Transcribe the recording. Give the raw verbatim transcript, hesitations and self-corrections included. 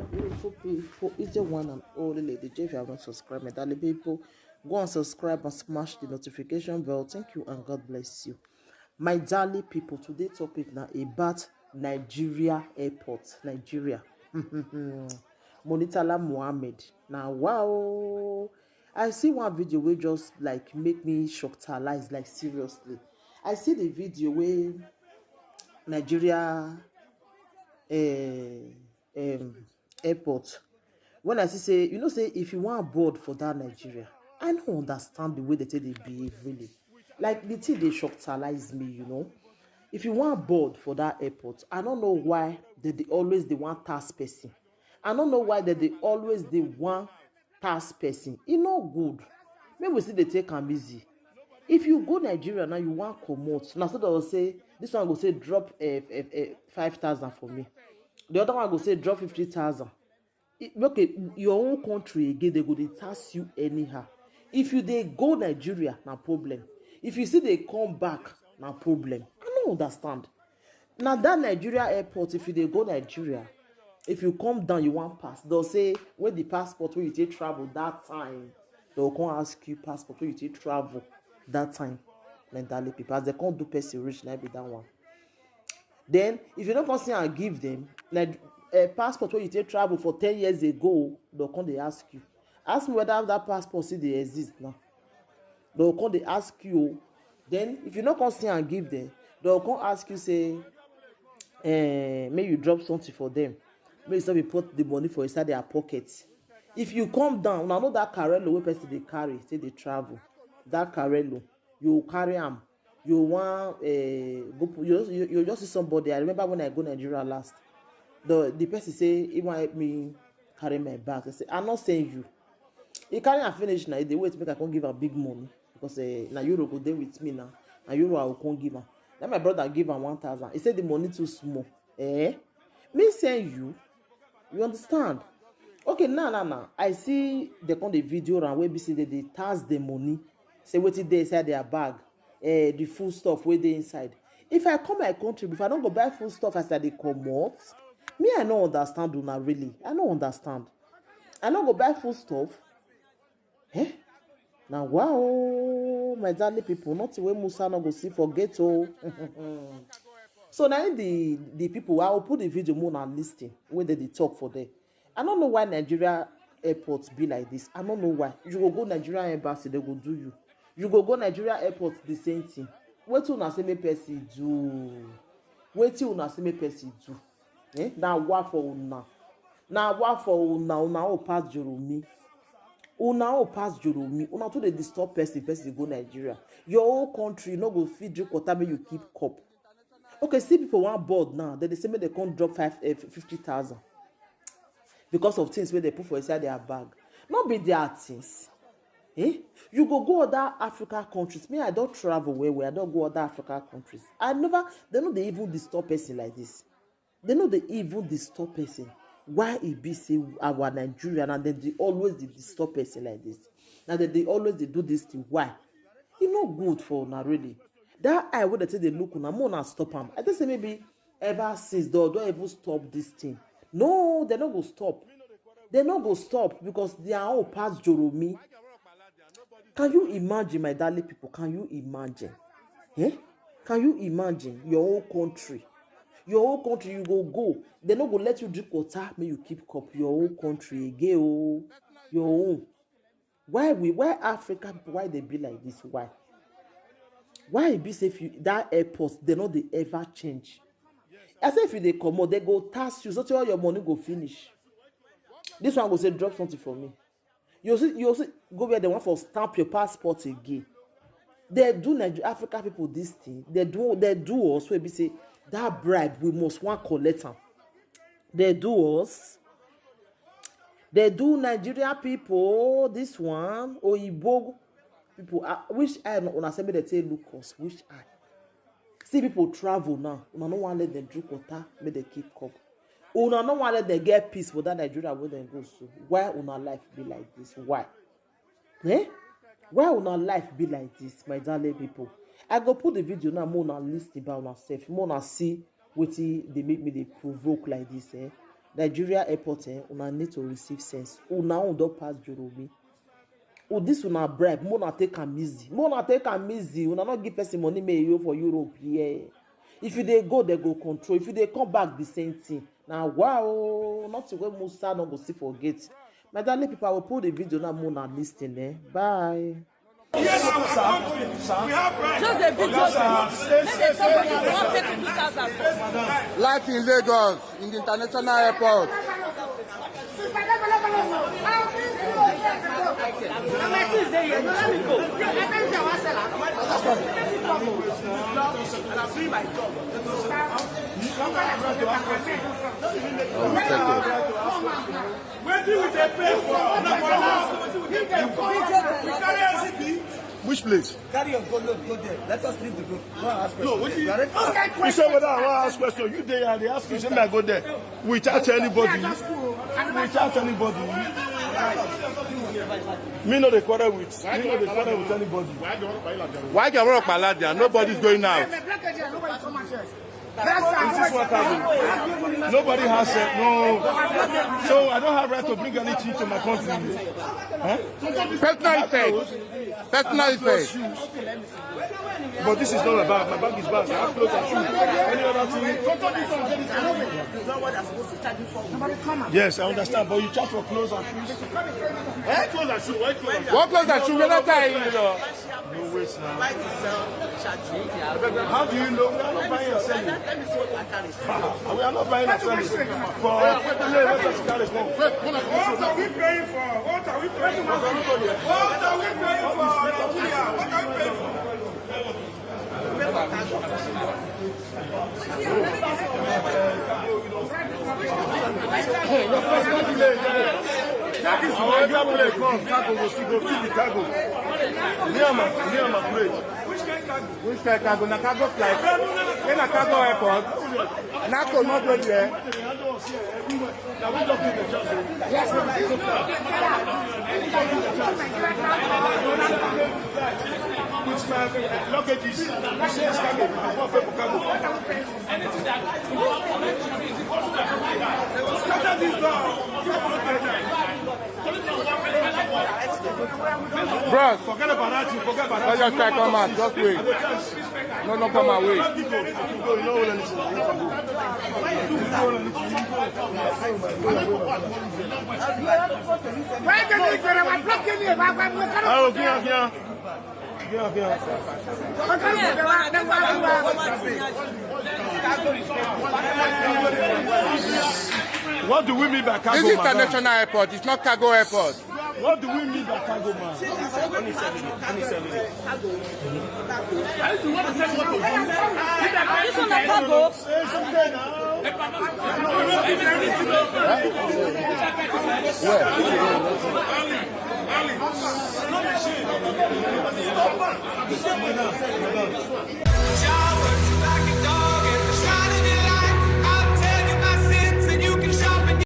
Beautiful people, it's the one and only Lady J. If you haven't subscribed, my darling people, go and subscribe and smash the notification bell. Thank you and God bless you. My darling people, today topic now about Nigeria airport. Nigeria. Monitala Mohammed. Now, wow. I see one video where just like make me shocked, like, seriously. I see the video where Nigeria uh, um, airport. When I see say, you know, say if you want board for that Nigeria, I don't understand the way they say they behave really. Like the thing they shocked me, you know. If you want board for that airport, I don't know why they, they always they want tax person. I don't know why they, they always they want tax person. It not good. Maybe we see they take am easy. If you go Nigeria now, you want comot. Now so they will say this one go say drop uh, uh, uh, five thousand for me. The other one go say drop fifty thousand. Okay, your own country again, they go dey tax you anyhow. If you they go Nigeria, na problem. If you see they come back, na problem. I don't understand. Now that Nigeria airport, if you they go Nigeria, if you come down, you want pass. They'll say when the passport where you take travel that time, they'll come ask you passport where you take travel that time. Mentally people, as they can't do person rich, na be that one. Then if you don't come see and give them like a passport where you take travel for ten years ago, they'll come they ask you. Ask me whether that passport still they exist now. They'll come they ask you. Then if you not come see and give them, they'll come ask you say, eh, may you drop something for them. May you stop put the money for inside their pocket. If you come down, now know that Carello where person they carry, say they travel. That Carello, you carry am. You want uh, go. You, you, you just see somebody. I remember when I go Nigeria last. The the person say he want help me carry my bag. I say I not send you. He carry and finish now. They wait make I come give a big money because uh, now Euro go there with me now. Now Euro I will come give am. Then my brother give am one thousand. He said the money too small. Eh? Me send you. You understand? Okay, now, now, now. I see they come the video and where B C they, they tax the money. Say what it they inside their bag. Eh, the food stuff where they inside. If I come my country, if I don't go buy food stuff as I they come out, me I don't understand una really. I don't understand. I don't go buy food stuff. Eh? Now wow, my darling people, not the way Musa no go see forget oh. So now the the people I will put the video more and listen when they, they talk for them. I don't know why Nigeria airports be like this. I don't know why. You go go Nigerian embassy, they go do you. You go go Nigeria airport, the same thing. Wait till una say make person do. Wait till una say make person do. Eh? Now what for una? Now what for una? Una all pass Joromi. Una all pass Joromi. Una too they disturb person, person go Nigeria. Your whole country no go feed drink water make you keep cup. Okay, see people want board now. Then they say make they come drop five eh, fifty thousand because of things where they put for inside their bag. Not be their things. Eh? You go go other African countries. Me, I don't travel where where I don't go other African countries. I never. They know they even disturb person like this. They know they even disturb person. Why it be say our Nigerian and then they always they disturb person like this? Now that they always they do this thing. Why? It not good for una really. That eye where they say they look una more na stop am. I just say maybe ever since they don't even stop this thing. No, they not go stop. They not go stop because they are all past Joromi. Can you imagine, my darling people? Can you imagine? Eh? Can you imagine your own country? Your own country, you go go. They not go let you drink water. May you keep cup. Your own country again. Oh, your own. Why we? Why African people? Why they be like this? Why? Why it be say if you that airport they not they ever change? I say if you they come out, they go tax you. So all your money go finish. This one go say drop something for me. You see, you see, go where they want for stamp your passport again. They do Nigeria Africa people this thing. They do they do us where we say that bribe we must want collect am. They do us. They do Nigeria people this one. Oyibo people. Uh, which I not una say make they take look us. Which I see people travel now. Una no one let them drink water. Make they keep cup. Una no one let them get peace for that Nigeria where they go so. Why una life be like this? Why? Eh? Why una life be like this, my darling people? I go put the video now, more una listen about una self, more una see wetin they make me they provoke like this, eh? Nigeria airport, eh, una need to receive sense. Una own don pass Joromi. Oh, this una bribe, make una take am easy. Make una take am easy. Una no give person money make e go for Europe here. If you dey go, they go control. If you dey come back, the same thing. Na wow, nothing wey Musa no go see for gate. My darling people, I will put the video now, make una listen, eh. Bye. Just a video. Make dem talk about the one pay two thousand. Life in Lagos, in the international airport. Oh, we take it. Wetin we dey pay for? Una go announce wetin we dey pay for. We carry N C B. Which place? Carry your gold load, go there. Let us leave the group. Go and ask No, questions. Wetin? You are ready? You say whether I wan ask question, you dey here, I dey ask you, say make I go there. We charge anybody. We charge anybody. Me no dey quarrel with. Me no dey quarrel with anybody. Why you wan paladia? Nobody is going out. Is this what happened? Nobody has said no. So I don't have right to bring anything to my country. Eh? Personal effect. Personal effect. But this is not my bag. My bag is bag. I have clothes and shoes. Any other thing? Yes, I understand. But you charge for clothes and shoes. Eh? Clothes and shoes. Why clothes and shoes? What clothes and shoes? We're not tying, you know. No waste now. Why to sell charge? How do you know? We are not buying and selling. Let me see what I carry. We are not buying and selling. For what are we paying for? What are we paying for? What are we paying for? What are we paying for? That is why you play come. Cargo go still go feed the cargo. Me and my, me and my plate. Which kind cargo? Which kind cargo? Na cargo flight. When na cargo airport, na to not go there. Luggages, sales cargo, people cargo. Scatter this down. Bros, forget about that. Forget about that. Let your try come out. Just wait. No, no, come away. What do we mean by cargo? This is international airport. It's not cargo airport. What do we mean by cargo man? Cargo. Cargo. This one na cargo.